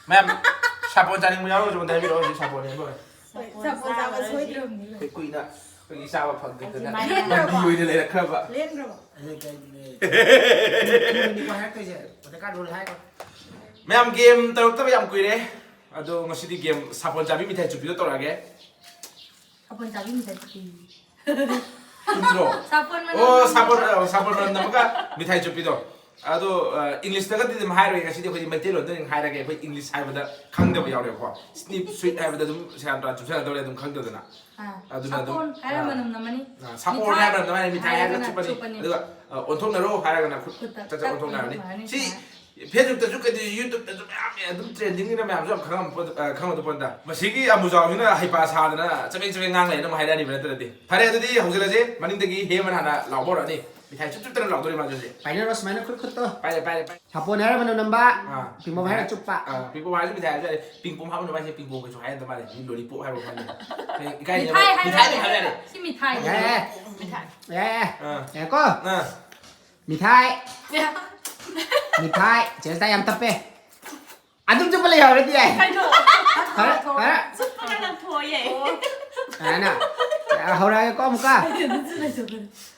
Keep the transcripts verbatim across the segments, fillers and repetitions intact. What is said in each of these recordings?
ꯃꯌꯥꯝ, ꯁꯥꯄꯣꯟ ꯆꯥꯅꯤꯡꯕ ꯌꯥꯎꯔꯒꯁꯨ ꯑꯩꯉꯣꯟꯗ ꯍꯥꯏꯕꯤꯔꯛꯑꯣ, ꯍꯧꯖꯤꯛ ꯁꯥꯄꯣꯟ ꯂꯩꯕ ꯂꯣꯏꯔꯦ꯫ ꯍꯣꯏ, ꯁꯥꯄꯣꯟ ꯆꯥꯕ ꯁꯣꯏꯗ꯭ꯔꯕꯅꯤ꯫ ꯑꯩꯈꯣꯏ ꯀꯨꯏꯅ ꯑꯩꯈꯣꯏꯒꯤ ꯆꯥꯕ ꯐꯪꯗꯗꯅ ꯂꯦꯟꯈ꯭ꯔꯕꯣ? ꯕꯤ ꯑꯣꯏꯅ ꯂꯩꯔꯛꯈ꯭ꯔꯕ꯫ ꯂꯦꯟꯈ꯭ꯔꯕꯣ? ꯃꯌꯥꯝ ꯒꯦꯝ ꯇꯧꯔꯛꯇꯕ ꯌꯥꯝ ꯀꯨꯏꯔꯦ꯫ ꯑꯗꯣ ꯉꯁꯤꯗꯤ ꯒꯦꯝ ꯁꯥꯄꯣꯟ ꯆꯥꯕꯤ ꯃꯤꯊꯥꯏ ꯆꯨꯞꯄꯤꯗꯣ ꯇꯧꯔꯛꯑꯒꯦ꯫ ꯁꯥꯄꯣꯟ ꯆꯥꯕꯤ ꯃꯤꯊꯥꯏ ꯆꯨꯞꯄꯤ꯫ ꯆꯨꯝꯗ꯭ꯔꯣ? ꯁꯥꯄꯣꯟ ꯃꯅꯝ ꯑꯣ, ꯅꯝꯕ꯫ ꯁꯥꯄꯣꯟ, ꯑ, ꯁꯥꯄꯣꯟ ꯃꯅꯝ ꯅꯝꯃꯒ ꯃꯤꯊꯥꯏ ꯆꯨꯞꯄꯤꯗꯣ꯫ ꯑꯗꯣ, ꯑ, ꯏꯪꯂꯤꯁꯇꯒꯗꯤ ꯑꯗꯨꯝ ꯍꯥꯏꯔꯣꯏ, ꯉꯁꯤꯗꯤ ꯑꯩꯈꯣꯏꯗꯤ ꯃꯩꯇꯩꯂꯣꯟꯗ ꯑꯣꯏꯅ ꯍꯥꯏꯔꯒꯦ, ꯑꯩꯈꯣꯏ ꯏꯪꯂꯤꯁ ꯍꯥꯏꯕꯗ ꯈꯪꯗꯕ ꯌꯥꯎꯔꯦꯕꯀꯣ꯫ Sniff, sweet ꯍꯥꯏꯕꯗ ꯑꯗꯨꯝ ꯁꯦꯔꯥꯟ ꯇꯨꯔꯥꯟ ꯆꯨꯞꯁꯅꯗꯧꯔꯦ ꯑꯗꯨꯝ ꯈꯪꯗꯗꯅ꯫ ꯑꯥ, ꯑꯗꯨꯅ ꯑꯗꯨꯝ, ꯁꯥꯄꯣꯟ ꯍꯥꯏꯔ ꯑꯥ, ꯃꯅꯝ ꯅꯝꯃꯅꯤ꯫ ꯑꯥ, ꯁꯥꯄꯣꯟ ꯃꯤꯊꯥꯏ ꯍꯥꯏꯔ ꯃꯅꯝ ꯅꯝꯃꯅꯤ, ꯃꯤꯊꯥꯏ ꯍꯥꯏꯔꯒꯅ ꯍꯥꯏꯔꯒꯅ ꯆꯨꯞꯄꯅꯤ꯫ ꯆꯨꯞꯄꯅꯤ꯫ ꯑꯗꯨꯒ, ꯑ, ꯑꯣꯟꯊꯣꯛꯅꯔꯣ ꯍꯥꯏꯔꯒꯅ ꯈꯨꯠ ꯈꯨꯠꯇ ꯆꯠ ꯆꯠ ꯇꯛ ꯑꯣꯟꯊꯣꯛꯅꯔꯅꯤ꯫ ꯑꯣꯟꯊꯣꯛꯅꯔꯅꯤ꯫ ꯁꯤ ꯁꯨꯃꯥꯏꯅ꯫ Facebookꯇꯁꯨ ꯀꯩꯗꯤ YouTubeꯇꯁꯨ ꯃꯌꯥꯝ ꯑꯗꯨꯝ trendingꯅꯤꯅ ꯃꯌꯥꯝꯁꯨ ꯌꯥꯝ ꯈꯪꯉꯝ-, ꯑ, ꯈꯪꯉꯝꯗꯧ ꯄꯣꯠꯇ꯫ ꯃꯁꯤꯒꯤ ꯑꯃꯨꯖꯥꯎꯁꯤꯅ ꯍꯩꯄꯥ ꯁꯥꯗꯅ ꯆꯕꯦꯡ ꯆꯕꯦꯡ ꯉꯥꯡ ꯂꯩꯅ ꯑꯃꯨꯛ ꯍꯥꯏꯔꯛꯑꯅꯤꯕ ꯅꯠꯇ꯭ꯔꯗꯤ꯫ ꯐꯔꯦ, ꯑꯗꯨꯗꯤ ꯍꯧꯖꯤꯛꯂꯁꯤ꯫ ꯃꯅꯤꯡꯗꯒꯤ ꯍꯦꯃꯟ ꯍꯥꯟꯅ ꯂꯥꯎꯕ ꯍꯧꯔꯛꯑꯅꯤ꯫ ꯃꯤꯊꯥꯏ ꯆꯨꯞ ꯆꯨꯞꯇꯅ ꯂꯥꯎꯗꯣꯔꯤ ꯃꯥꯁꯨ ꯍꯧꯖꯤꯛ꯫ ꯄꯥꯏꯅꯔꯣ ꯁꯨꯃꯥꯏꯅ ꯈꯨꯠ ꯈꯨꯠꯇꯣ꯫ ꯄꯥꯏꯔꯦ, ꯄꯥꯏꯔꯦ, ꯄꯥꯏꯔꯦ꯫ ꯁꯥꯄꯣꯟ ꯍꯥꯏꯔ ꯃꯅꯝ ꯅꯝꯕ, ꯑꯥ꯫ ꯄꯤꯡꯄꯣꯝ ꯍꯥꯏꯔ ꯆꯨꯞꯄ꯫ ꯑꯥ, ꯄꯤꯡꯄꯣꯝ ꯍꯥꯏꯔꯁꯨ ꯃꯤꯊꯥꯏ ꯍꯥꯏꯔꯁꯨ ꯌꯥꯔꯦ꯫ ꯄꯤꯡꯄꯣꯝ ꯍꯥꯞꯄ ꯅꯨꯄꯥꯁꯦ ꯄꯤꯡꯄꯣꯝ ꯀꯩꯁꯨ ꯍꯥꯏꯅꯗ ꯃꯥꯜꯂꯦ꯫ ꯃꯤ lollipop ꯍꯥꯏꯕ ꯈꯪꯗꯦ꯫ ꯀꯩ, ꯏꯀꯥꯏꯅꯕ꯫ ꯃꯤꯊꯥꯏ ꯍꯥꯏꯕ ꯃꯤꯊꯥꯏ ꯌꯥꯔꯦ꯫ ꯍꯥꯏꯕ ꯌꯥꯔꯦ꯫ ꯁꯤ ꯃꯤꯊꯥꯏ꯫ ꯌꯥꯔꯦ꯫ ꯃꯤꯊꯥꯏ꯫ ꯌꯥꯔꯦ꯫ ꯑꯥ꯫ ꯌꯥꯔꯦꯀꯣ? ꯑꯥ꯫ ꯃꯤꯊꯥꯏ꯫ ꯃꯤꯊꯥꯏ꯫ ꯆꯦꯁꯇꯥ ꯌꯥꯝ ꯇꯞꯄꯦ꯫ ꯑꯗꯨꯝ ꯆꯨꯞꯄ ꯂꯩꯍꯧꯔꯗꯤ ꯌꯥꯏ꯫ ꯀꯩꯅꯣ? ꯐꯔꯦ, ꯐꯔꯦ꯫ ꯆꯨꯞꯄꯒ ꯂꯪꯊꯣꯛꯑꯣꯌꯦ꯫ ꯌꯥꯔꯦꯅ꯫ ꯍꯧꯔꯛꯑꯒꯦꯀꯣ ꯑꯃꯨꯛꯀ꯫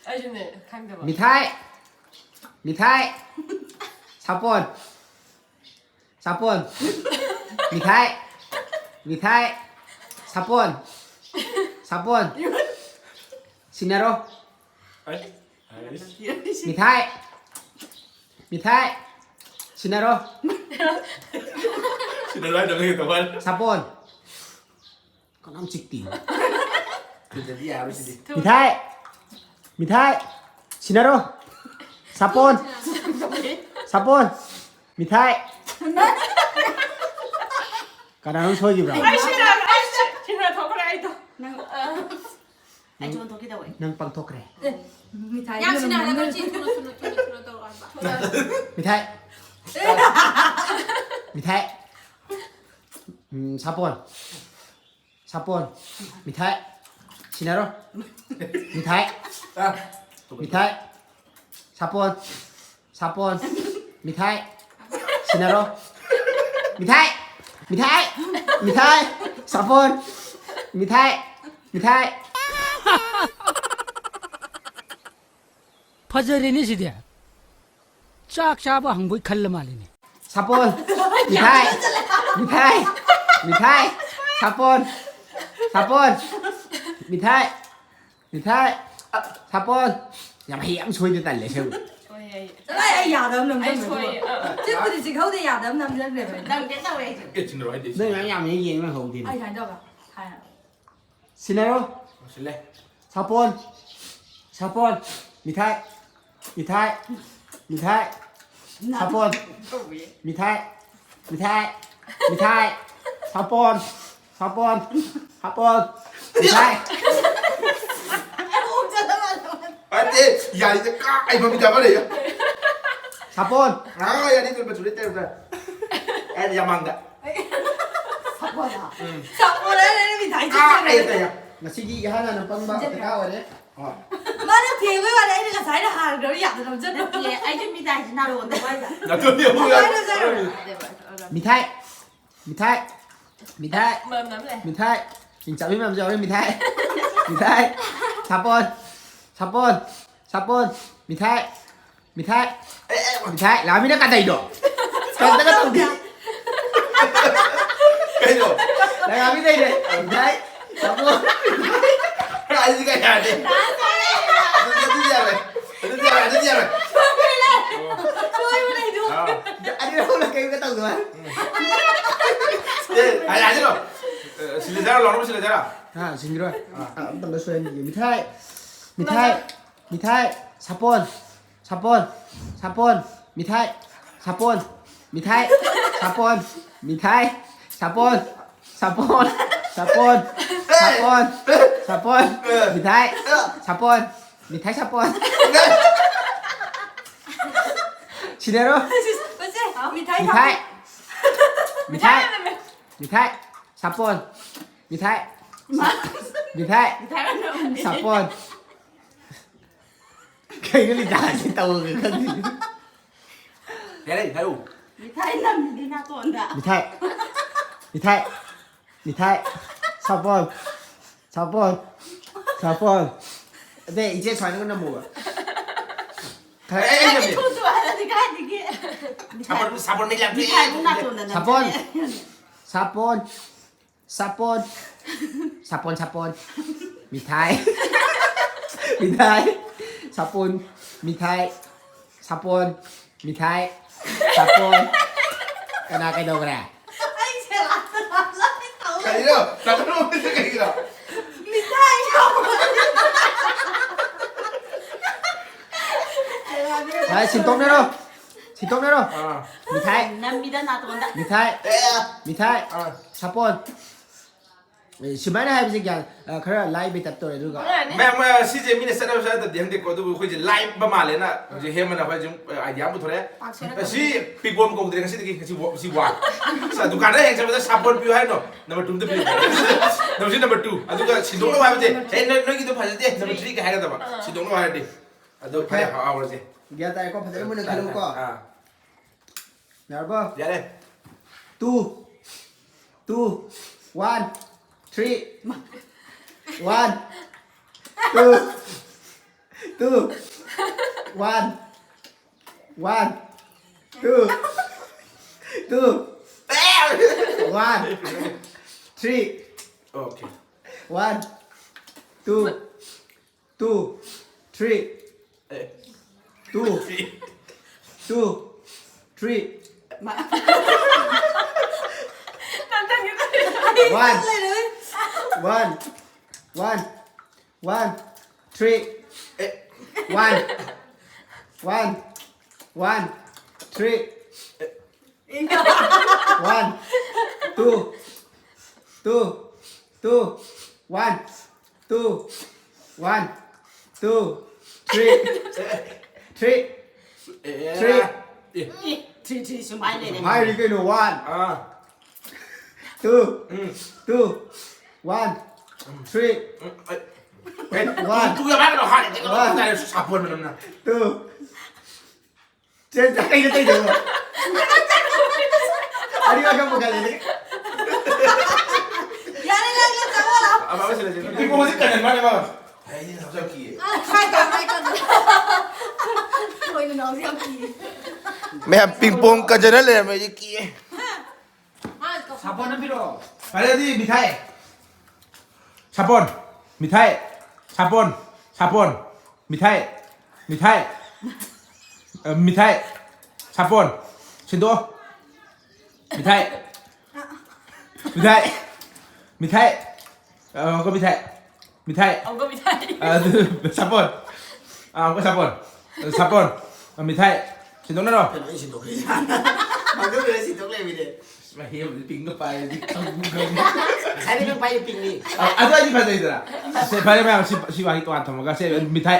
ꯑꯩꯁꯨꯅꯦ, ꯈꯪꯗꯕ꯫ ꯃꯤꯊꯥꯏ꯫ ꯃꯤꯊꯥꯏ꯫ ꯁꯥꯄꯣꯟ꯫ ꯁꯥꯄꯣꯟ꯫ ꯃꯤꯊꯥꯏ꯫ ꯃꯤꯊꯥꯏ꯫ ꯁꯥꯄꯣꯟ꯫ ꯁꯥꯄꯣꯟ꯫ ꯁꯤꯟꯅꯔꯣ꯫ ꯑꯩ? ꯃꯤꯊꯥꯏ꯫ ꯃꯤꯊꯥꯏ꯫ ꯁꯤꯟꯅꯔꯣ꯫ ꯁꯤꯟꯅꯔꯣ ꯍꯥꯏꯗꯕꯅꯤ ꯀꯩꯗꯧꯕ ꯍꯥꯏꯅꯣ? ꯁꯥꯄꯣꯟ꯫ ꯀꯅꯥꯝ ꯆꯤꯛꯇꯦ꯫ ꯊꯨꯗꯗꯤ ꯌꯥꯔꯣꯏ ꯁꯤꯗꯤ꯫ ꯃꯤꯊꯥꯏ꯫ ꯃꯤꯊꯥꯏ꯫ ꯁꯤꯟꯅꯔꯣ꯫ ꯁꯥꯄꯣꯟ꯫ ꯁꯥꯄꯣꯟ꯫ ꯃꯤꯊꯥꯏ꯫ ꯀꯅꯥꯅꯣꯝ ꯁꯣꯏꯈꯤꯕ꯭ꯔꯥ? ꯑꯩ ꯁꯤꯟꯅ-, ꯑꯩ ꯁꯤ-, ꯁꯤꯟꯅ ꯊꯣꯛꯈ꯭ꯔꯦ ꯑꯩꯗꯣ꯫ ꯅꯪ ꯑ, ꯑꯩ ꯆꯣꯟꯊꯣꯛꯀꯦ ꯇꯧꯋꯦ꯫ ꯅꯪ ꯄꯪꯊꯣꯛꯈ꯭ꯔꯦ꯫ ꯑꯦ, ꯃꯤꯊꯥꯏ ꯌꯥꯝ ꯁꯤꯟꯅ ꯍꯜꯂꯛꯀꯅꯨ, ꯆꯦ, ꯊꯨꯅ, ꯊꯨꯅ, ꯊꯨꯅ, ꯊꯨꯅ ꯇꯧꯔꯣ ꯍꯥꯏꯕ꯫ ꯃꯤꯊꯥꯏ꯫ ꯃꯤꯊꯥꯏ꯫ ꯎꯝ, ꯁꯥꯄꯣꯟ꯫ ꯁꯥꯄꯣꯟ꯫ ꯃꯤꯊꯥꯏ꯫ ꯁꯤꯟꯅꯔꯣ꯫ ꯃꯤꯊꯥꯏ꯫ ꯃꯤꯊꯥꯏ꯫ ꯁꯥꯄꯣꯟ꯫ ꯁꯥꯄꯣꯟ꯫ ꯃꯤꯊꯥꯏ꯫ ꯁꯤꯟꯅꯔꯣ꯫ ꯃꯤꯊꯥꯏ! ꯃꯤꯊꯥꯏ! ꯃꯤꯊꯥꯏ! ꯁꯥꯄꯣꯟ! ꯃꯤꯊꯥꯏ! ꯃꯤꯊꯥꯏ! ꯐꯖꯔꯦꯅꯦ ꯁꯤꯗꯤ꯫ ꯆꯥꯛ ꯆꯥꯕ ꯍꯪꯕꯣꯏ ꯈꯜꯂ ꯃꯥꯜꯂꯤꯅꯦ꯫ ꯁꯥꯄꯣꯟ! ꯃꯤꯊꯥꯏ! ꯃꯤꯊꯥꯏ! ꯃꯤꯊꯥꯏ! ꯁꯥꯄꯣꯟ! ꯁꯥꯄꯣꯟ! ꯃꯤꯊꯥꯏ! ꯃꯤꯊꯥꯏ! ꯁꯥꯄꯣꯟ! ꯌꯥꯝ ꯍꯩ ꯌꯥꯝ ꯁꯣꯏꯗ ꯇꯜꯂꯦ ꯑꯁꯦꯡꯕ꯫ ꯁꯣꯏ ꯑꯩ꯫ ꯆꯠꯂꯣ, ꯑꯩ ꯌꯥꯗꯕ ꯑꯩ ꯅꯝꯖꯟꯕꯗꯣ꯫ ꯁꯣꯏ, ꯑ, ꯑ꯫ ꯆꯤꯛꯄꯨꯗꯤ ꯆꯤꯛꯍꯧꯗꯦ, ꯌꯥꯗꯕ ꯅꯝꯖꯟꯈ꯭ꯔꯦꯕ ꯑꯩ꯫ ꯅꯪ ꯀꯩꯝ ꯇꯧꯔꯦ ꯑꯩꯁꯨ꯫ ꯑꯦ, ꯆꯤꯟꯗ꯭ꯔꯣ ꯍꯥꯏꯗꯤ ꯅꯣꯏ ꯃꯌꯥꯝ ꯌꯥꯝ ꯍꯦꯛ ꯌꯦꯡ ꯂꯩꯍꯧꯗꯦꯅꯦ꯫ ꯑꯩ ꯁꯨꯃꯥꯏꯅ ꯇꯧꯕ꯫ ꯍꯥꯏꯔꯣ꯫ ꯁꯤꯟꯅꯔꯣ꯫ ꯂꯣꯏꯁꯤꯜꯂꯦ꯫ ꯁꯥꯄꯣꯟ꯫ ꯁꯥꯄꯣꯟ꯫ ꯃꯤꯊꯥꯏ꯫ ꯃꯤꯊꯥꯏ꯫ ꯃꯤꯊꯥꯏ꯫ ꯁꯥꯄꯣꯟ꯫ ꯃꯤꯊꯥꯏ꯫ ꯃꯤꯊꯥꯏ꯫ ꯃꯤꯊꯥꯏ꯫ ꯁꯥꯄꯣꯟ꯫ ꯁꯥꯄꯣꯟ꯫ ꯁꯥꯄꯣꯟ꯫ ꯃꯤꯊꯥꯏ꯫ ꯑꯩ ꯑꯣꯛ ꯆꯠꯂ ꯃꯥꯜꯂꯦ꯫ ꯑꯇꯦ, ꯌꯥꯔꯤꯗ ꯀꯥ ꯑꯩ ꯃꯃꯤꯠ ꯇꯥꯕ ꯂꯩꯌꯦ꯫ ꯁꯥꯄꯣꯟ꯫ ꯑꯥ, ꯌꯥꯅꯤ, ꯑꯗꯨ ꯃꯆꯨ ꯂꯩꯇꯦ, ꯑꯗꯨꯗ꯫ ꯑꯦ, ꯌꯥꯝ ꯃꯥꯡꯗ꯫ ꯁꯥꯄꯣꯟ ꯍꯥꯏꯔꯦ, ꯃꯤꯊꯥꯏ ꯑꯥ, ꯑꯩ ꯆꯠꯈ꯭ꯔꯦ꯫ ꯇꯥꯏꯌꯦ꯫ ꯉꯁꯤꯒꯤ ꯏꯍꯥꯟ ꯍꯥꯟꯅ ꯄꯪꯕ ꯁꯤꯡꯖꯈ꯭ꯔꯦ꯫ ꯗꯔꯀꯥꯔ ꯑꯣꯏꯔꯦ꯫ ꯍꯣꯏ꯫ ꯃꯥꯅ ꯊꯦꯡꯕꯩ ꯋꯥꯅꯤ, ꯑꯩꯅ ꯉꯁꯥꯏꯅ ꯍꯥꯟꯈ꯭ꯔꯕ ꯌꯥꯗꯅ ꯅꯝꯖꯟꯕ꯫ ꯅꯠꯇꯦ, ꯑꯩꯁꯨ ꯃꯤꯊꯥꯏꯁꯤ ꯅꯥꯔꯣꯟꯗ ꯋꯥꯏꯗ꯫ ꯅꯠꯇꯦ, ꯑꯃꯨꯛ ꯌꯥꯔꯦ꯫ ꯀꯃꯥꯏꯅ ꯅꯝꯖꯟꯈ꯭ꯔꯕ? ꯃꯤꯊꯥꯏ꯫ ꯃꯤꯊꯥꯏ꯫ ꯃꯤꯊꯥꯏ꯫ ꯃꯅꯝ ꯅꯝ ꯂꯩ꯫ ꯃꯤꯊꯥꯏ꯫ ꯆꯤꯡ ꯆꯥꯕꯤ ꯃꯌꯥꯝꯁꯨ ꯌꯥꯎꯔꯦ꯫ ꯃꯤꯊꯥꯏ꯫ ꯃꯤꯊꯥꯏ꯫ ꯁꯥꯄꯣꯟ꯫ ꯁꯥꯄꯣꯟ꯫ ꯁꯥꯄꯣꯟ꯫ ꯃꯤꯊꯥꯏ꯫ ꯃꯤꯊꯥꯏ꯫ ꯑꯦ, ꯑꯦ, ꯃꯤꯊꯥꯏ꯫ ꯂꯥꯃꯤꯅ ꯀꯗꯩꯅꯣ? ꯀꯩꯝꯇꯒ ꯇꯧꯗꯦ꯫ ꯀꯩꯅꯣ? ꯂꯥꯃꯤ ꯂꯩꯔꯦ꯫ ꯃꯤꯊꯥꯏ꯫ ꯁꯥꯄꯣꯟ꯫ ꯑꯩꯗꯤ ꯀꯩ ꯌꯥꯗꯦ꯫ ꯑꯗꯨꯗꯤ, ꯑꯗꯨꯗꯤ ꯌꯥꯔꯣꯏ꯫ ꯑꯗꯨꯗꯤ ꯌꯥꯔꯣꯏ, ꯑꯗꯨꯗꯤ ꯌꯥꯔꯣꯏ꯫ ꯁꯣꯏꯕ ꯂꯩꯗꯣ꯫ ꯑꯥ꯫ ꯑꯅꯤꯔꯛ ꯑꯍꯨꯝꯂꯛ ꯀꯩꯝꯇ ꯇꯧꯗꯕ꯫ ꯑꯦ, ꯍꯥꯏ, ꯍꯥꯏꯖꯤꯜꯂꯣ꯫ ꯑꯦ, ꯁꯤꯜꯂꯖꯥꯔꯣ, ꯂꯥꯎꯅꯕ ꯁꯤꯜꯂꯖꯥꯔꯣ? ꯍꯥ, ꯁꯤꯟꯈꯤꯔꯣꯏ꯫ ꯑꯥ꯫ ꯑ, ꯑꯝꯇꯪꯒ ꯁꯣꯏꯍꯟꯈꯤꯒꯦ꯫ ꯃꯤꯊꯥꯏ, ꯃꯤꯊꯥꯏ, ꯃꯤꯊꯥꯏ, ꯁꯥꯄꯣꯟ, ꯁꯥꯄꯣꯟ, ꯁꯥꯄꯣꯟ, ꯃꯤꯊꯥꯏ, ꯁꯥꯄꯣꯟ, ꯃꯤꯊꯥꯏ, ꯁꯥꯄꯣꯟ, ꯃꯤꯊꯥꯏ, ꯁꯥꯄꯣꯟ, ꯁꯥꯄꯣꯟ, ꯁꯥꯄꯣꯟ, ꯁꯥꯄꯣꯟ, ꯁꯥꯄꯣꯟ, ꯃꯤꯊꯥꯏ, ꯁꯥꯄꯣꯟ, ꯃꯤꯊꯥꯏ ꯁꯥꯄꯣꯟ꯫ ꯁꯤꯟꯅꯔꯣ꯫ ꯃꯁꯦ, ꯃꯤꯊꯥꯏ ꯃꯤꯊꯥꯏ꯫ ꯁꯥꯄꯣꯟ꯫ ꯃꯤꯊꯥꯏ꯫ ꯃꯤꯊꯥꯏ꯫ ꯁꯥꯄꯣꯟ꯫ ꯃꯤꯊꯥꯏ꯫ ꯃꯥ-, ꯃꯤꯊꯥꯏ꯫ ꯃꯤꯊꯥꯏ ꯑꯣꯏꯅ ꯎꯅꯤ꯫ ꯁꯥꯄꯣꯟ꯫ ꯀꯩꯅꯣ ꯂꯤꯇꯥꯁꯦ ꯇꯧꯔꯒ ꯈꯪꯗꯦ꯫ ꯌꯥꯔꯦ, ꯍꯥꯏꯔꯛꯎ꯫ ꯃꯤꯊꯥꯏ ꯅꯝꯃꯤꯗꯤ ꯅꯥꯇꯣꯟꯗ꯫ ꯃꯤꯊꯥꯏ ꯃꯤꯊꯥꯏ ꯃꯤꯊꯥꯏ ꯁꯥꯄꯣꯟ ꯁꯥꯄꯣꯟ ꯁꯥꯄꯣꯟ ꯑꯗꯩ ꯏꯆꯦ ꯁꯨꯃꯥꯏꯅꯒ ꯅꯝꯃꯣꯕ ꯈꯔ ꯑꯩ ꯑꯩ ꯅꯝꯃꯦ꯫ ꯊꯨ ꯊꯨ ꯍꯥꯏꯔꯗꯤ ꯀꯥꯏꯗꯒꯤ? ꯁꯥꯄꯣꯟ ꯁꯥꯄꯣꯟ ꯃꯩ ꯂꯥꯛꯇꯦ꯫ ꯃꯤꯊꯥꯏꯕꯨ ꯅꯥꯇꯣꯟꯗ ꯁꯥꯄꯣꯟ꯫ ꯅꯝꯖꯜꯂꯦ꯫ ꯁꯥꯄꯣꯟ ꯁꯥꯄꯣꯟ ꯁꯥꯄꯣꯟ ꯁꯥꯄꯣꯟ ꯃꯤꯊꯥꯏ ꯃꯤꯊꯥꯏ ꯁꯥꯄꯣꯟ ꯃꯤꯊꯥꯏ ꯁꯥꯄꯣꯟ ꯃꯤꯊꯥꯏ ꯁꯥꯄꯣꯟ ꯀꯅꯥ ꯀꯩꯗꯧꯈ꯭ꯔꯦ? ꯑꯩꯁꯦ ꯂꯥꯛꯇ ꯂꯥꯛꯇ ꯇꯧꯋꯦ꯫ ꯀꯔꯤꯅꯣ? ꯅꯪ ꯅꯣꯛꯏꯁꯦ ꯀꯩꯒꯤꯅꯣ? ꯃꯤꯊꯥꯏ ꯌꯥꯎꯕ꯫ ꯚꯥꯏ ꯁꯤꯟꯇꯣꯛꯅꯔꯣ ꯁꯤꯟꯇꯣꯛꯅꯔꯣ ꯑꯥ ꯃꯤꯊꯥꯏ ꯅꯝꯃꯤꯗ ꯅꯥꯇꯣꯟꯗ꯫ ꯃꯤꯊꯥꯏ ꯑꯦ ꯃꯤꯊꯥꯏ ꯑꯥ ꯁꯥꯄꯣꯟ ꯑꯦ, ꯁꯨꯃꯥꯏꯅ ꯍꯥꯏꯕꯁꯦ ꯒ꯭ꯌꯥꯟ ꯑ, ꯈꯔ ꯂꯥꯏꯕꯩ ꯇꯥꯏꯞ ꯇꯧꯔꯦ ꯑꯗꯨꯒ ꯃꯌꯥꯝ ꯑ, ꯁꯤꯁꯦ ꯃꯤꯅ ꯆꯠꯅꯕ ꯆꯠꯅꯗꯕꯗꯤ ꯈꯪꯗꯦꯀꯣ ꯑꯗꯨꯕꯨ ꯑꯩꯈꯣꯏꯁꯦ ꯂꯥꯏꯕ ꯃꯥꯜꯂꯦꯅ ꯍꯧꯖꯤꯛ ꯍꯦꯃꯟꯅ ꯑꯩꯈꯣꯏ ꯁꯨꯝ ꯑꯥꯏꯗꯤꯌꯥ ꯑꯃ ꯄꯨꯊꯣꯔꯛꯑꯦ ꯄꯥꯛꯁꯦꯔꯛꯀꯅꯨ꯫ ꯁꯤ ꯄꯤꯒꯣꯝ ꯀꯧꯗ꯭ꯔꯦ ꯉꯁꯤꯗꯒꯤ ꯉꯁꯤ ꯋꯥ- ꯁꯤ ꯋꯥꯟ ꯗꯨꯀꯥꯟꯗ ꯍꯦꯛ ꯆꯠꯄꯗ ꯁꯥꯄꯣꯟ ꯄꯤꯌꯨ ꯍꯥꯏꯅꯣ ꯅꯝꯕꯔ ꯇꯨꯗ ꯄꯤꯌꯨ ꯅꯝꯕꯔ ꯁꯤ ꯅꯝꯕꯔ ꯇꯨ ꯑꯗꯨꯒ ꯁꯤꯟꯗꯣꯛꯅꯕ ꯍꯥꯏꯕꯁꯦ ꯑꯦ ꯅꯣꯏ- ꯅꯣꯏꯒꯤꯗꯣ ꯐꯖꯗꯦ ꯅꯝꯕꯔ ꯊ꯭ꯔꯤꯒ ꯍꯥꯏꯒꯗꯕ ꯁꯤꯟꯗꯣꯛꯅꯕ ꯍꯥꯏꯔꯗꯤ ꯑꯗꯣ ꯐꯔꯦ ꯍꯥꯎꯔꯁꯦ ꯒ꯭ꯌꯥꯟ ꯇꯥꯔꯦꯀꯣ ꯐꯖꯅ ꯃꯨꯟꯅ ꯈꯜꯂꯨꯀꯣ ꯑꯥ, ꯌꯥꯔꯕꯣ ꯌꯥꯔꯦ two two one three one two two one one two two one three okay one two two three ꯑꯦ two two three ꯃꯥ- one one one one three one one one three one two two two one two one two three three ꯑꯦ Three. ꯑꯦ three three ꯁꯨꯃꯥꯏꯅ ꯂꯩꯔꯦ꯫ ꯍꯥꯏꯔꯤ ꯀꯩꯅꯣ one ꯑꯥ two ꯎꯝ two one three ꯎꯝ ꯑꯩ- ꯑꯩ- One. Two ꯌꯥꯝ ꯍꯥꯏꯒꯅꯣ ꯍꯥꯏꯔꯗꯤ One. ꯁꯥꯄꯣꯟ ꯃꯅꯝꯅ two ꯀꯩꯅꯣ ꯇꯧꯗꯣꯏꯕ? ꯑꯅꯤꯃꯛ ꯈꯪꯕ ꯈꯜꯂꯦ꯫ ꯌꯥꯔꯦ, ꯌꯥꯔꯦ, ꯆꯪꯉꯣ ꯂꯥꯎ꯫ ꯑꯃ ꯑꯃ ꯁꯤꯜꯂꯁꯤ꯫ ꯄꯤꯡꯄꯣꯡ ꯍꯧꯖꯤꯛ ꯀꯟꯍꯟ ꯃꯥꯅꯦ ꯃꯥ꯫ ꯑꯩꯗꯤ ꯅꯥꯎꯁꯨ ꯌꯥꯝ ꯀꯤꯌꯦ꯫ ꯍꯥꯏ ꯇꯧꯔꯣ, ꯍꯥꯏ ꯇꯧꯔꯣ꯫ ꯃꯣꯏꯅ ꯅꯥꯎꯁꯨ ꯌꯥꯝ ꯀꯤꯌꯦ꯫ ꯃꯌꯥꯝ ꯄꯤꯡꯄꯣꯡ ꯀꯟꯖꯅ ꯂꯩꯔꯝꯃꯦ, ꯑꯩꯗꯤ ꯀꯤꯌꯦ꯫ ꯃꯥ ꯁꯥꯄꯣꯟ ꯑꯃ ꯄꯤꯔꯛꯑꯣ꯫ ꯐꯔꯦ, ꯑꯗꯨꯗꯤ ꯃꯤꯊꯥꯏ꯫ ꯁꯥꯄꯣꯟ꯫ ꯃꯤꯊꯥꯏ꯫ ꯁꯥꯄꯣꯟ꯫ ꯁꯥꯄꯣꯟ꯫ ꯃꯤꯊꯥꯏ꯫ ꯃꯤꯊꯥꯏ꯫ ꯑ, ꯃꯤꯊꯥꯏ꯫ ꯁꯥꯄꯣꯟ꯫ ꯁꯤꯟꯗꯣꯛꯑꯣ꯫ ꯃꯤꯊꯥꯏ꯫ ꯃꯤꯊꯥꯏ꯫ ꯃꯤꯊꯥꯏ꯫ ꯑ, ꯑꯃꯨꯛꯀ ꯃꯤꯊꯥꯏ꯫ ꯃꯤꯊꯥꯏ꯫ ꯑꯃꯨꯛꯀ ꯃꯤꯊꯥꯏ꯫ ꯑ, ꯑꯗꯨ, ꯁꯥꯄꯣꯟ꯫ ꯑ, ꯑꯃꯨꯛꯀ ꯁꯥꯄꯣꯟ꯫ ꯑ, ꯁꯥꯄꯣꯟ꯫ ꯑ, ꯃꯤꯊꯥꯏ꯫ ꯁꯤꯟꯗꯣꯛꯅꯔꯣ꯫ ꯀꯩꯅꯣ, ꯑꯩ ꯁꯤꯟꯗꯣꯛꯈ꯭ꯔꯦ꯫ ꯃꯗꯨ ꯂꯣꯏꯔ ꯁꯤꯟꯗꯣꯛ ꯂꯩꯔꯝꯃꯤꯅꯦ꯫ ꯃꯍꯤ ꯑꯃꯗꯤ ꯄꯤꯡꯒ ꯄꯥꯏꯔꯗꯤ ꯈꯪꯕꯨ ꯈꯪꯉꯤ꯫ ꯉꯁꯥꯏꯗꯤ ꯅꯪ ꯄꯥꯏꯔꯤ ꯄꯤꯡꯅꯤ꯫ ꯑ, ꯑꯗꯨ ꯑꯩꯗꯤ ꯐꯖꯩꯗꯅ꯫ ꯁꯦ, ꯐꯔꯦ ꯃꯌꯥꯝ, ꯁꯤ, ꯁꯤ ꯋꯥꯍꯩ ꯇꯣꯉꯥꯟ ꯊꯝꯃꯒ, ꯁꯦ, ꯃꯤꯊꯥꯏ꯫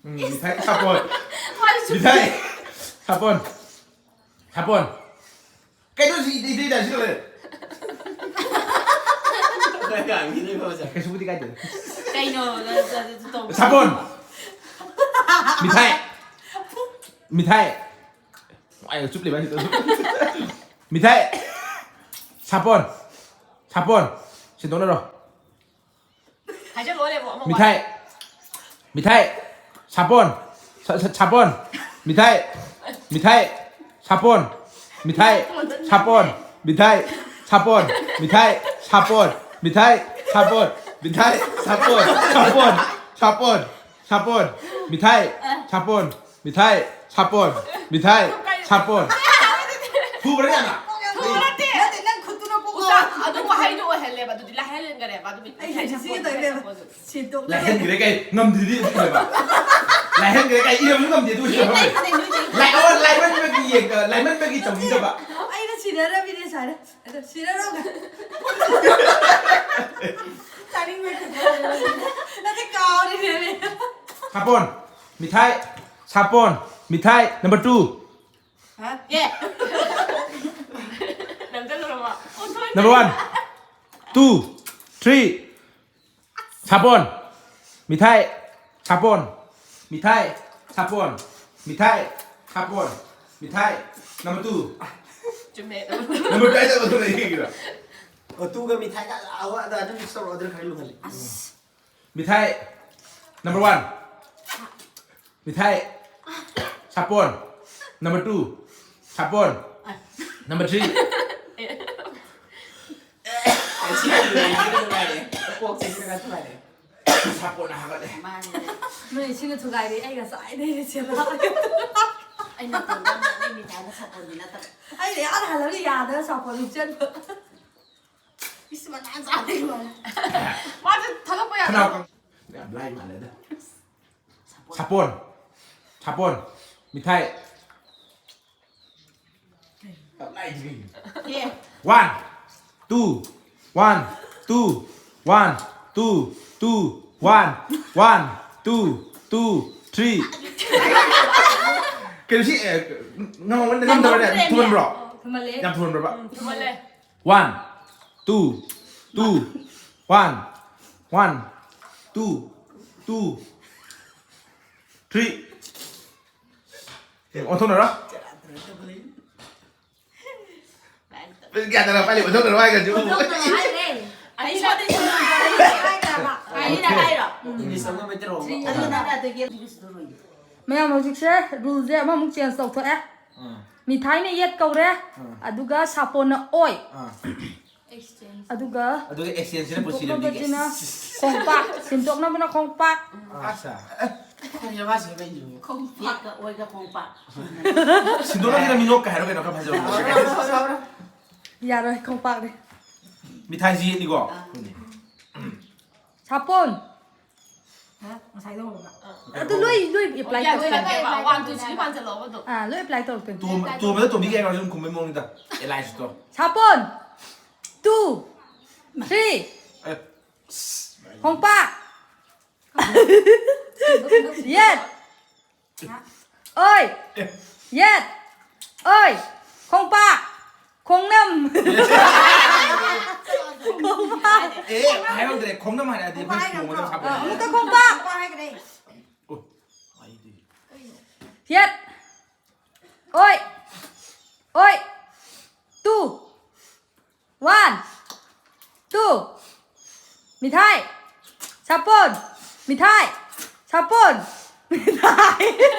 ꯎꯝ, ꯃꯤꯊꯥꯏ, ꯁꯥꯄꯣꯟ꯫ ꯃꯥꯏꯁꯨ ꯃꯤꯊꯥꯏ꯫ ꯁꯥꯄꯣꯟ꯫ ꯁꯥꯄꯣꯟ꯫ ꯀꯩꯅꯣ ꯁꯤ ꯏꯊꯩ ꯏꯊꯩ ꯇꯥꯏꯁꯤ ꯂꯣꯏꯔꯦ꯫ ꯀꯩ ꯀꯥꯡꯒꯤꯅꯣ ꯏꯕꯣꯁꯦ? ꯀꯩꯁꯨꯕꯨꯗꯤ ꯀꯥꯏꯗꯦ꯫ ꯀꯩꯅꯣ, ꯅ-, ꯅ-, ꯅ-, ꯇꯧꯕ? ꯁꯥꯄꯣꯟ꯫ ꯃꯤꯊꯥꯏ꯫ ꯃꯤꯊꯥꯏ꯫ ꯅꯨꯡꯉꯥꯏꯅ ꯆꯨꯞ ꯂꯩꯕ ꯍꯥꯏꯁꯤꯗ꯫ ꯃꯤꯊꯥꯏ꯫ ꯁꯥꯄꯣꯟ꯫ ꯁꯥꯄꯣꯟ꯫ ꯁꯤꯟꯗꯣꯛꯅꯔꯣ꯫ ꯍꯥꯏꯖꯜꯂꯣ, ꯂꯦꯞꯄꯣ, ꯑꯃ ꯃꯤꯊꯥꯏ꯫ ꯋꯥꯠꯂꯤ꯫ ꯃꯤꯊꯥꯏ꯫ ꯁꯥꯄꯣꯟ꯫ ꯁ-, ꯁ-, ꯁꯥꯄꯣꯟ꯫ ꯃꯤꯊꯥꯏ꯫ ꯃꯤꯊꯥꯏ꯫ ꯁꯥꯄꯣꯟ꯫ ꯃꯤꯊꯥꯏ꯫ ꯁꯥꯄꯣꯟ꯫ ꯃꯤꯊꯥꯏ꯫ ꯁꯥꯄꯣꯟ꯫ ꯃꯤꯊꯥꯏ꯫ ꯁꯥꯄꯣꯟ꯫ ꯃꯤꯊꯥꯏ꯫ ꯁꯥꯄꯣꯟ꯫ ꯃꯤꯊꯥꯏ꯫ ꯁꯥꯄꯣꯟ꯫ ꯁꯥꯄꯣꯟ꯫ ꯁꯥꯄꯣꯟ꯫ ꯁꯥꯄꯣꯟ꯫ ꯃꯤꯊꯥꯏ꯫ ꯁꯥꯄꯣꯟ꯫ ꯃꯤꯊꯥꯏ꯫ ꯁꯥꯄꯣꯟ꯫ ꯃꯤꯊꯥꯏ꯫ ꯁꯥꯄꯣꯟ꯫ ꯊꯨꯕ꯭ꯔꯥ ꯌꯥꯝꯅ? ꯊꯨꯕ ꯅꯠꯇꯦ꯫ ꯅꯠꯇꯦ, ꯅꯪ ꯈꯨꯠꯇꯨꯅ ꯄꯣꯛꯑꯣ꯫ ꯑꯣꯖꯥ, ꯑꯗꯨ ꯋꯥꯍꯩꯗꯣ ꯑꯣꯏꯍꯜꯂꯦꯕ, ꯑꯗꯨꯗꯤ ꯂꯥꯏꯍꯜꯂꯦꯟꯈꯔꯦꯕ, ꯑꯗꯨ ꯃꯤꯊꯥꯏ꯫ ꯑꯩ ꯍꯧꯖꯤꯛ ꯁꯤꯒꯦ ꯇꯧꯔꯦ, ꯏꯕꯦꯝꯃ꯫ ꯁꯤꯟꯇꯣꯛ ꯂꯥꯏꯍꯟꯈ꯭ꯔꯦ ꯀꯩ? ꯉꯝꯗ꯭ꯔꯤꯗꯤ ꯑꯗꯨ ꯏꯕ꯫ ꯂꯥꯏꯍꯟꯈ꯭ꯔꯦ ꯀꯩ? ꯏꯕꯁꯨ ꯉꯝꯗꯦ ꯑꯗꯨ ꯏꯕ ꯉꯝꯗꯦ꯫ ꯂꯥꯏ-, ꯑꯣ, ꯂꯥꯏꯃꯟꯕꯒꯤ ꯌꯦꯡ-, ꯂꯥꯏꯃꯟꯕꯒꯤ ꯇꯧꯅꯤꯡꯗꯕ꯫ ꯑꯩꯅ ꯁꯤꯟꯅꯔꯝꯃꯤꯅꯦ ꯁꯥꯔꯦ꯫ ꯑꯗꯣ ꯁꯤꯟꯅꯔꯣꯒ꯫ ꯆꯥꯅꯤꯡꯕꯩ ꯈꯨꯗꯣꯡ꯫ ꯅꯠꯇꯦ, ꯀꯥꯎꯔꯤꯅꯦꯃꯤ꯫ ꯁꯥꯄꯣꯟ, ꯃꯤꯊꯥꯏ, ꯁꯥꯄꯣꯟ, ꯃꯤꯊꯥꯏ, number two꯫ ꯍꯥ? ꯑꯦ꯫ ꯅꯝꯁꯤꯜꯂꯨꯔꯕꯣ? ꯑꯣꯟꯊꯣꯛꯏ꯫ Number one, two, three꯫ ꯁꯥꯄꯣꯟ꯫ Mithai. ꯁꯥꯄꯣꯟ꯫ Mithai. ꯁꯥꯄꯣꯟ꯫ Mithai. ꯁꯥꯄꯣꯟ꯫ Mithai. Number two꯫ ꯆꯨꯝꯃꯦ꯫ Number two ꯍꯥꯏꯗꯕ ꯑꯗꯨꯅ ꯌꯦꯡꯒꯦꯔꯥ? ꯑꯣ, ꯇꯨꯒ ꯃꯤꯊꯥꯏꯒ ꯑꯍꯨꯝ ꯑꯗ ꯑꯗꯨꯝ ꯃꯤꯛꯁ ꯇꯧꯔꯣ, ꯑꯗꯨꯅ ꯈꯔ ꯂꯨꯍꯜꯂꯤ꯫ Mithai. Number one꯫ Mithai. ꯁꯥꯄꯣꯟ꯫ Number two꯫ ꯁꯥꯄꯣꯟ꯫ Number three꯫ ꯁꯤ ꯂꯩꯔꯦ, ꯁꯤ ꯂꯩꯔꯦ꯫ ꯀꯣꯛꯁꯦ ꯁꯤꯗ ꯊꯨꯒꯥꯏꯔꯦ꯫ ꯁꯥꯄꯣꯟꯅ ꯍꯥꯒꯠꯂꯦ꯫ ꯅꯣꯏ ꯁꯤꯅ ꯊꯨꯒꯥꯏꯔꯦ, ꯑꯩ ꯉꯁꯥꯏꯗꯩ ꯁꯦꯝꯃꯛꯑꯒꯦ꯫ ꯑꯩꯅ ꯇꯧꯗꯅ ꯅꯪ ꯃꯤꯊꯥꯏꯅ ꯁꯥꯄꯣꯟꯗꯤ ꯅꯠꯇꯕ꯫ ꯑꯩꯅ ꯌꯥꯝ ꯍꯜꯂꯒ ꯌꯥꯗꯅ ꯁꯥꯄꯣꯟ ꯂꯨꯞꯁꯟꯕ꯫ ꯏꯁ ꯃꯇꯥꯡ ꯆꯥꯗꯦ ꯂꯣꯏꯔꯦ꯫ ꯃꯥꯁꯦ ꯊꯥꯗꯣꯛꯄ ꯌꯥꯗꯦ꯫ ꯈꯅꯥꯎ ꯀꯪ-, ꯌꯥꯝ ꯂꯥꯏ ꯃꯥꯜꯂꯦꯗ꯫ ꯁꯥꯄꯣꯟ꯫ ꯁꯥꯄꯣꯟ꯫ ꯃꯤꯊꯥꯏ꯫ ꯌꯥꯝ ꯂꯥꯏꯗꯤ ꯀꯩꯅꯣ? ꯑꯦ꯫ One, two, one, two, one, two, two, one, one, two, two, three. ꯀꯩꯅꯣ ꯁꯤ, ꯑꯦ, ꯉꯝꯃꯝꯃꯅꯤ, ꯉꯝꯗꯕ꯭ꯔꯅꯦ? ꯊꯨꯃꯟꯕ꯭ꯔꯣ? ꯊꯨꯝꯍꯜꯂꯦ꯫ ꯌꯥꯝ ꯊꯨꯃꯟꯕ꯭ꯔꯕ? ꯊꯨꯝꯍꯜꯂꯦ꯫ One, two, two, one, one, two, two, three. ꯑꯦ, ꯑꯣꯟꯊꯣꯛꯅꯔꯣ? ꯄꯨꯡ ꯀꯌꯥꯗꯅꯣ ꯄꯥꯏꯔꯤ? ꯑꯣꯟꯊꯣꯛꯅꯔꯣ ꯍꯥꯏꯒ꯭ꯔꯁꯤ꯫ ꯑꯣꯟꯊꯣꯛꯅꯔꯣ ꯍꯥꯏꯔꯦ꯫ ꯑꯩ ꯁꯣꯏꯗꯩ ꯁꯣꯏꯗꯅ ꯍꯥꯏꯔꯕ꯫ ꯑꯩꯅ ꯍꯥꯏꯔꯣ꯫ ꯏꯪꯂꯤꯁ ꯑꯃ ꯃꯩꯇꯩꯂꯣꯟ ꯑꯃ꯫ ꯑꯗꯨꯅ ꯅꯪ ꯑꯗꯨꯒꯤ ꯏꯪꯂꯤꯁꯇꯣ ꯂꯣꯏꯌꯦ꯫ ꯃꯌꯥꯝ ꯍꯧꯖꯤꯛꯁꯦ ꯔꯨꯜꯁꯦ ꯑꯃꯃꯨꯛ ꯆꯦꯟꯖ ꯇꯧꯊꯣꯛꯑꯦ꯫ ꯑꯥ, ꯃꯤꯊꯥꯏꯅ ꯌꯦꯠ ꯀꯧꯔꯦ, ꯑꯥ, ꯑꯗꯨꯒ ꯁꯥꯄꯣꯟꯅ ꯑꯣꯏ, ꯑꯥ꯫ ꯑꯗꯨꯒ ꯑꯗꯨꯒ ꯑꯦꯛꯁꯆꯦꯟꯖꯁꯤꯅ ꯄꯨꯟꯁꯤ ꯂꯝꯕꯤꯒꯤ꯫ ꯁꯤꯟꯗꯣꯛꯅꯕꯁꯤꯅ ꯈꯣꯡꯄꯥꯛ, ꯁꯤꯟꯗꯣꯛꯅꯕꯅ ꯈꯣꯡꯄꯥꯛ꯫ ꯑꯁꯥ꯫ ꯀꯔꯤ ꯃꯥ ꯁꯦꯝꯃꯛꯏꯁꯤꯕꯨ? ꯈꯣꯡꯄꯥꯛꯀ ꯑꯣꯏꯒ ꯈꯣꯡꯄꯥꯛ꯫ ꯁꯤꯟꯗꯣꯛꯅꯕꯁꯤꯅ ꯃꯤꯅꯣꯛꯀ ꯍꯥꯏꯔꯣ ꯀꯩꯅꯣ ꯈꯔ ꯐꯖꯕ꯫ ꯌꯥꯔꯣꯏ, ꯈꯣꯡꯄꯥꯛꯅꯦ꯫ ꯃꯤꯊꯥꯏꯁꯤ ꯌꯦꯠꯅꯤꯀꯣ꯫ ꯁꯥꯄꯣꯟ꯫ ꯍꯥ? ꯉꯁꯥꯏꯗꯣ ꯍꯧꯔꯒ꯫ ꯑꯗꯨ ꯂꯣꯏ ꯂꯣꯏ ꯑꯦꯄ꯭ꯂꯥꯏ ꯇꯧꯁꯜꯂꯦ꯫ ꯋꯥꯟ ꯇꯨ ꯊ꯭ꯔꯤ ꯄꯥꯟꯁꯤꯜꯂꯣ ꯑꯗꯣ꯫ ꯑꯥ, ꯂꯣꯏ ꯑꯦꯄ꯭ꯂꯥꯏ ꯇꯧꯔꯛꯇꯣꯏꯅꯦ꯫ ꯇꯣꯝ-, ꯇꯣꯝꯕꯗ ꯇꯣꯝꯕꯤ ꯀꯩ ꯍꯥꯏꯅꯣ ꯁꯨꯝ ꯈꯨꯝꯕꯩ ꯃꯑꯣꯡꯅꯤꯗ꯫ ꯑꯦꯂꯥꯏꯟꯁꯇꯣ꯫ ꯁꯥꯄꯣꯟ꯫ Two, three꯫ ꯑꯦ꯫ ꯈꯣꯡꯄꯥꯛ꯫ ꯌꯦꯠ꯫ ꯑꯣꯏ꯫ ꯌꯦꯠ꯫ ꯑꯣꯏ꯫ ꯈꯣꯡꯄꯥꯛ꯫ ꯈꯣꯡꯅꯝ꯫ ꯈꯣꯡꯄꯥꯛ꯫ ꯑꯦ, ꯍꯥꯏꯍꯧꯗ꯭ꯔꯦ꯫ ꯈꯣꯡꯅꯝ ꯍꯥꯏꯔꯛꯑꯗꯤ ꯑꯩꯈꯣꯏ ꯇꯣꯝꯕꯗ ꯁꯥꯄꯣꯟ꯫ ꯑꯃꯨꯛꯀ ꯈꯣꯡꯄꯥꯛ꯫ ꯑꯣ, ꯑꯩꯗꯤ꯫ Yet. Oi. Oi. Two. One. Two. Mithai. ꯁꯥꯄꯣꯟ꯫ Mithai. ꯁꯥꯄꯣꯟ꯫ Mithai.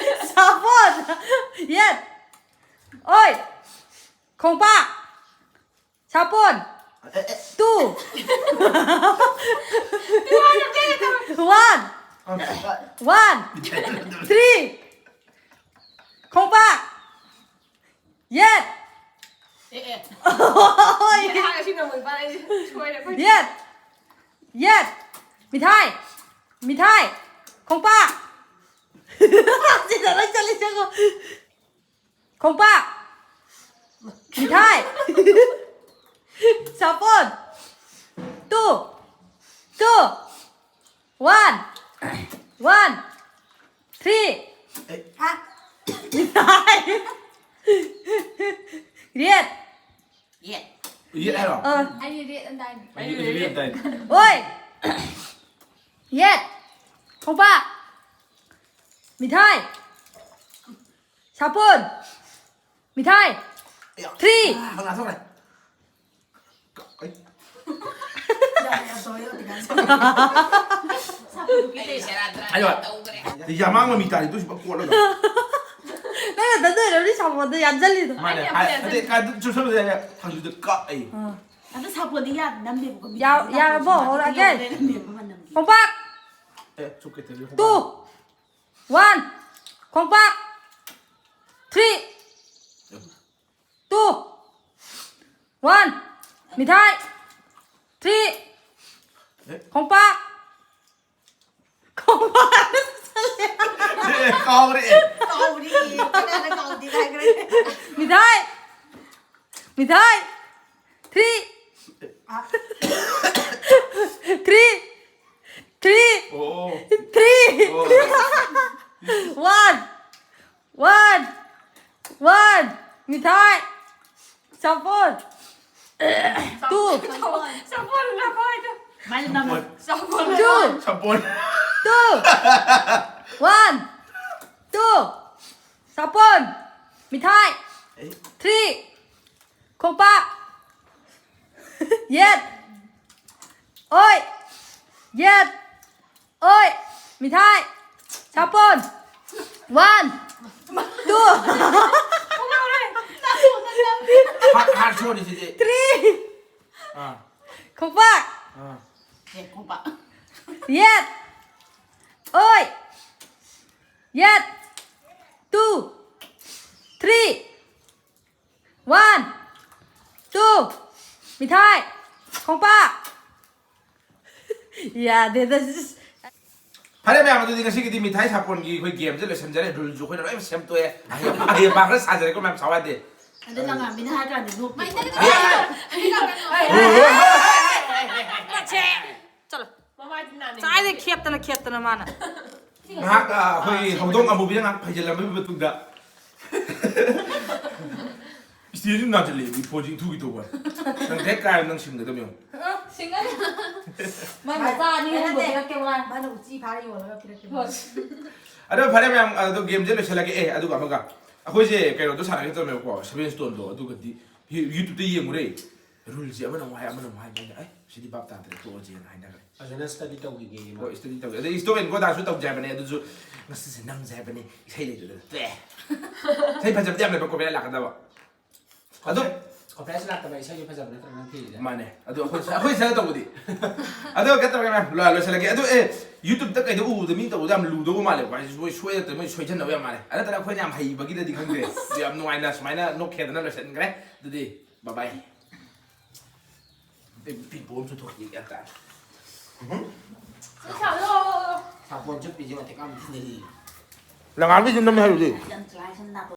ꯁꯥꯄꯣꯟ꯫ Yet. Oi. ꯈꯣꯡꯄꯥꯛ꯫ ꯁꯥꯄꯣꯟ꯫ Two. One. One. Three. ꯈꯣꯡꯄꯥꯛ꯫ Yet. ꯑꯦ, ꯑꯦ꯫ ꯍꯣꯏ꯫ ꯌꯦꯠ ꯍꯥꯏꯔꯒ ꯁꯤ ꯅꯣꯡꯃꯩ ꯄꯥꯏꯔꯛꯏꯁꯦ꯫ ꯁꯣꯏꯔꯦ ꯑꯩꯈꯣꯏ꯫ Yet. Yet. ꯃꯤꯊꯥꯏ꯫ ꯃꯤꯊꯥꯏ꯫ ꯈꯣꯡꯄꯥꯛ꯫ ꯁꯤꯗ ꯂꯣꯏ ꯆꯠꯂꯤꯁꯦ ꯌꯦꯡꯉꯣ꯫ ꯈꯣꯡꯄꯥꯛ꯫ Mithai. ꯁꯥꯄꯣꯟ꯫ Two. Two. One. One. Three. Mithai. Yet. ꯌꯦꯠ꯫ ꯌꯦꯠ ꯍꯥꯏꯔꯣ? ꯑ꯫ ꯑꯩꯗꯤ red ꯑꯗꯥꯏꯅꯦ꯫ ꯑꯩꯗꯤ red ꯑꯗꯥꯏꯅꯦ꯫ ꯍꯣꯏ꯫ Yet. ꯈꯣꯡꯄꯥꯛ꯫ ꯃꯤꯊꯥꯏ꯫ ꯁꯥꯄꯣꯟ꯫ ꯃꯤꯊꯥꯏ꯫ ꯑꯌꯥ꯫ Three. ꯑꯥ, ꯉꯥ ꯊꯣꯛꯈ꯭ꯔꯦ꯫ ꯀ-, ꯑꯩ-, ꯌꯥꯔꯦ, ꯌꯥꯝ ꯇꯧꯔꯦ, ꯌꯥꯝ ꯇꯧꯔꯦ꯫ ꯑꯩ ꯁꯦꯔꯥꯟ ꯇꯨꯔꯥꯟ ꯑꯌꯣ꯫ ꯌꯥꯝ ꯇꯧꯈ꯭ꯔꯦ꯫ ꯌꯥꯃꯥꯡ ꯃꯃꯤ ꯇꯥꯔꯤ, ꯇꯨ ꯁꯤꯕ ꯀꯣꯠꯂꯒ꯫ ꯅꯪꯅ ꯅꯗꯣꯏꯔꯝꯅꯤ ꯁꯥꯄꯣꯟꯗ ꯌꯥꯟꯁꯤꯜꯂꯤꯗꯣ꯫ ꯃꯥꯅꯦ, ꯑꯩ ꯌꯥꯝ ꯍꯥꯏ-, ꯌꯥꯟꯁꯤꯜꯂꯤ꯫ ꯍꯥꯏꯗꯤ, ꯀꯥꯏꯗ ꯆꯨꯞꯁꯜꯂꯨꯗꯦ, ꯍꯥꯏꯗꯤ, ꯊꯥꯡꯖꯨꯗ ꯀꯛꯑꯦ꯫ ꯑꯥ꯫ ꯑꯗꯣ ꯁꯥꯄꯣꯟꯗꯤ ꯌꯥ-, ꯅꯝꯃꯦꯕꯀꯣ, ꯃꯤꯗꯤ ꯌꯥ-, ꯅꯝꯃꯦꯕꯀꯣ꯫ ꯌꯥꯔꯕꯣ? ꯁꯥꯄꯣꯟꯗꯤ ꯍꯧꯔꯛꯑꯒꯦ? ꯌꯥꯝ ꯅꯝꯃꯦꯕ, ꯃꯅꯝꯒꯤ꯫ ꯈꯣꯡꯄꯥꯛ꯫ ꯑꯦ, ꯆꯨꯞꯀꯦ ꯇꯧꯔꯤ, ꯈꯣꯡꯄꯥꯛ꯫ Two. One. ꯈꯣꯡꯄꯥꯛ꯫ Three. Two. One. Mithai. Three. ꯑꯦ꯫ ꯈꯣꯡꯄꯥꯛ꯫ ꯈꯣꯡꯄꯥꯛ꯫ ꯑꯦ, ꯀꯥꯎꯔꯦ꯫ ꯀꯥꯎꯔꯦ꯫ ꯀꯅꯥꯅ ꯀꯥꯎꯗꯦ ꯍꯥꯏꯈ꯭ꯔꯦ? ꯃꯤꯊꯥꯏ꯫ ꯃꯤꯊꯥꯏ꯫ Three. ꯑ꯫ Three. Three. ꯑꯣ꯫ Three. ꯑꯣ꯫ One. One. One. Mithai. ꯁꯥꯄꯣꯟ꯫ Two. ꯁꯥꯄꯣꯟ꯫ ꯁꯥꯄꯣꯟ ꯂꯥꯛꯑꯣ ꯍꯥꯏꯗꯣ꯫ ꯃꯥꯏꯗ ꯅꯝꯃꯣ꯫ ꯁꯥꯄꯣꯟ꯫ Two. ꯁꯥꯄꯣꯟ꯫ Two. One. Two. ꯁꯥꯄꯣꯟ, mithai, ꯑꯩ three, ꯈꯣꯡꯄꯥꯛ, ꯌꯦꯠ, ꯑꯣꯏ, ꯌꯦꯠ, ꯑꯣꯏ, ꯃꯤꯊꯥꯏ, ꯁꯥꯄꯣꯟ, one, two, ꯍꯥꯔꯠ ꯍꯥꯔꯠ ꯁꯣꯟꯅꯤ ꯁꯤꯗꯤ꯫ three, ꯑꯥ ꯈꯣꯡꯄꯥꯛ, ꯑꯥ ꯍꯦ ꯈꯣꯡꯄꯥꯛ꯫ ꯌꯦꯠ, ꯑꯣꯏ, ꯌꯦꯠ, two, three, one, two, mithai, ꯈꯣꯡꯄꯥꯛ꯫ ꯌꯥꯗꯦꯗ꯫ ꯐꯔꯦ ꯃꯌꯥꯝ, ꯑꯗꯨꯗꯤ ꯉꯁꯤꯒꯤꯗꯤ ꯃꯤꯊꯥꯏ ꯁꯥꯄꯣꯟꯒꯤ ꯑꯩꯈꯣꯏ ꯒꯦꯝꯁꯦ ꯂꯣꯏꯁꯤꯟꯖꯔꯦ꯫ ꯔꯨꯜꯁꯨ ꯑꯩꯈꯣꯏꯅ ꯂꯣꯏꯅ ꯁꯦꯝꯗꯣꯛꯑꯦ꯫ ꯑꯍꯩ ꯑꯄꯥ ꯈꯔ ꯁꯥꯖꯔꯦꯀꯣ ꯃꯌꯥꯝ, ꯁꯥꯎ ꯌꯥꯗꯦ꯫ ꯑꯗꯨ ꯂꯪꯉꯥꯕꯤꯅ ꯍꯥꯏ ꯀꯥꯟꯗ ꯅꯣꯛꯄꯤ꯫ ꯆꯠꯂꯣ꯫ ꯉꯁꯥꯏꯗꯩ ꯈꯦꯠꯇꯅ ꯈꯦꯠꯇꯅ ꯃꯥꯅ꯫ ꯉꯥꯏꯍꯥꯛ ꯑ, ꯑꯩꯈꯣꯏꯒꯤ ꯍꯧꯗꯣꯡ ꯑꯃꯨꯕꯤꯅ ꯉꯥꯏꯍꯥꯛ ꯐꯩꯖꯤꯜꯂꯝꯕꯒꯤ ꯃꯇꯨꯡꯗ ꯏꯁꯇꯦꯖꯁꯤ ꯅꯥꯟꯁꯤꯜꯂꯛꯑꯦ, ꯐꯣꯟꯁꯤ ꯏꯟꯊꯨꯒꯦ ꯇꯧꯕ꯫ ꯅꯪ ꯍꯦꯛ ꯀꯥꯏꯕ ꯅꯪ ꯁꯤꯡꯒꯗꯕ ꯌꯦꯡꯉꯨ꯫ ꯁꯤꯡꯒꯅꯤ꯫ ꯃꯥꯏ ꯃꯆꯥ ꯑꯅꯤ ꯑꯍꯨꯝ ꯄꯨꯊꯣꯔꯛꯀꯦ ꯋꯥ꯫ ꯃꯥꯅ ꯎꯆꯤ ꯐꯥꯔ ꯌꯣꯜꯂꯒ ꯄꯤꯔꯛꯀꯦ꯫ ꯍꯣꯏ꯫ ꯑꯗꯣ ꯐꯔꯦ ꯃꯌꯥꯝ, ꯑꯗꯣ ꯒꯦꯝꯁꯦ ꯂꯣꯏꯁꯤꯜꯂꯒꯦ꯫ ꯑꯦ, ꯑꯗꯨꯒ ꯑꯃꯒ ꯑꯩꯈꯣꯏꯁꯦ ꯀꯩꯅꯣꯗꯣ ꯁꯥꯟꯅꯒꯦ ꯇꯧꯔꯝꯃꯦꯕꯀꯣ, ꯁꯚꯦꯟ ꯁ꯭ꯇꯣꯟꯗꯣ꯫ ꯑꯗꯨꯒꯗꯤ ꯌꯨ- ꯌꯨꯇ꯭ꯌꯨꯕꯇ ꯌꯦꯡꯉꯨꯔꯦ, ꯔꯨꯜꯁꯦ ꯑꯃꯅ ꯑꯃꯨꯛ ꯍꯥꯏ, ꯑꯃꯅ ꯑꯃꯨꯛ ꯍꯥꯏ꯫ ꯑꯩꯅ, "ꯑꯦ, ꯁꯤꯗꯤ ꯚꯥꯞ ꯇꯥꯗ꯭ꯔꯦ, ꯇꯣꯛꯑꯁꯦꯅ" ꯍꯥꯏꯅꯈ꯭ꯔꯦ꯫ ꯐꯖꯅ ꯁ꯭ꯇꯗꯤ ꯇꯧꯈꯤꯒꯦ ꯏꯃꯥ꯫ ꯍꯣꯏ, ꯁ꯭ꯇꯗꯤ ꯇꯧꯋꯦ꯫ ꯑꯗꯩ ꯏꯁꯇꯣꯞ ꯑꯦꯟ ꯒꯣꯗꯥꯁꯨ ꯇꯧꯖꯦ ꯍꯥꯏꯕꯅꯦ, ꯑꯗꯨꯁꯨ ꯉꯁꯤꯁꯦ ꯅꯝꯖꯦ ꯍꯥꯏꯕꯅꯦ, ꯏꯁꯩ ꯂꯩꯇꯗꯅ ꯇꯣꯛꯑꯦ꯫ ꯏꯁꯩ ꯐꯖꯕꯗꯤ ꯌꯥꯝ ꯂꯩꯕ, ꯀꯣꯄꯤꯔꯥꯏꯠ ꯂꯥꯛꯀꯗꯕ꯫ ꯑꯗꯣ ꯀꯣꯄꯤꯔꯥꯏꯠꯁꯨ ꯂꯥꯛꯇꯕ ꯏꯁꯩꯁꯨ ꯐꯖꯕ ꯅꯠꯇ꯭ꯔꯣ ꯅꯪ ꯊꯤꯔꯤꯁꯦ? ꯃꯥꯅꯦ꯫ ꯑꯗꯣ ꯑꯩꯈꯣꯏ, ꯑꯩꯈꯣꯏ ꯁꯤꯗ ꯇꯧꯕꯗꯤ꯫ ꯑꯗꯣ ꯀꯩꯅꯣ ꯇꯧꯔꯒꯦ ꯃꯌꯥꯝ, ꯂꯣ-, ꯂꯣꯏꯁꯤꯜꯂꯒꯦ꯫ ꯑꯗꯣ, ꯑꯦ, ꯌꯨꯇ꯭ꯌꯨꯕꯇ ꯀꯩꯗ ꯎꯕꯗ ꯃꯤ ꯇꯧꯕꯗ ꯌꯥꯝ ꯂꯨꯗꯧꯕ ꯃꯥꯜꯂꯦ꯫ ꯃꯣꯏ ꯁꯣꯏ-, ꯁꯣꯏ-, ꯃꯣꯏ ꯁꯣꯏꯖꯟꯅꯕ ꯌꯥꯝ ꯃꯥꯜꯂꯦ꯫ ꯑꯗꯨ ꯅꯠꯇ꯭ꯔꯒ ꯑꯩꯈꯣꯏꯅ ꯌꯥꯝ ꯍꯩꯕꯒꯤꯗꯗꯤ ꯈꯪꯗꯦ꯫ ꯑꯗꯨ ꯌꯥꯝ ꯅꯨꯡꯉꯥꯏꯅ ꯁꯨꯃꯥꯏꯅ ꯅꯣꯛꯈꯦꯗꯅ ꯂꯣꯏꯁꯤꯟꯈ꯭ꯔꯦ꯫ ꯑꯗꯨꯗꯤ, bye bye꯫ ꯄꯤ-, ꯄꯤꯡꯄꯣꯝ ꯑꯃꯁꯨ ꯊꯣꯛꯈꯤ, ꯒ꯭ꯌꯥꯟ ꯇꯥꯗꯦ꯫ ꯁꯥꯄꯣꯟ ꯆꯨꯞꯄꯤꯁꯦ ꯃꯇꯤꯛ ꯌꯥꯝ ꯐꯖꯩ꯫ ꯂꯪꯉꯥꯕꯤꯁꯨ ꯅꯝꯃꯦ ꯍꯥꯏꯔꯨꯗꯤ꯫ ꯌꯥꯝ ꯆꯥꯏ ꯁꯨꯝ ꯅꯥꯇꯣꯟ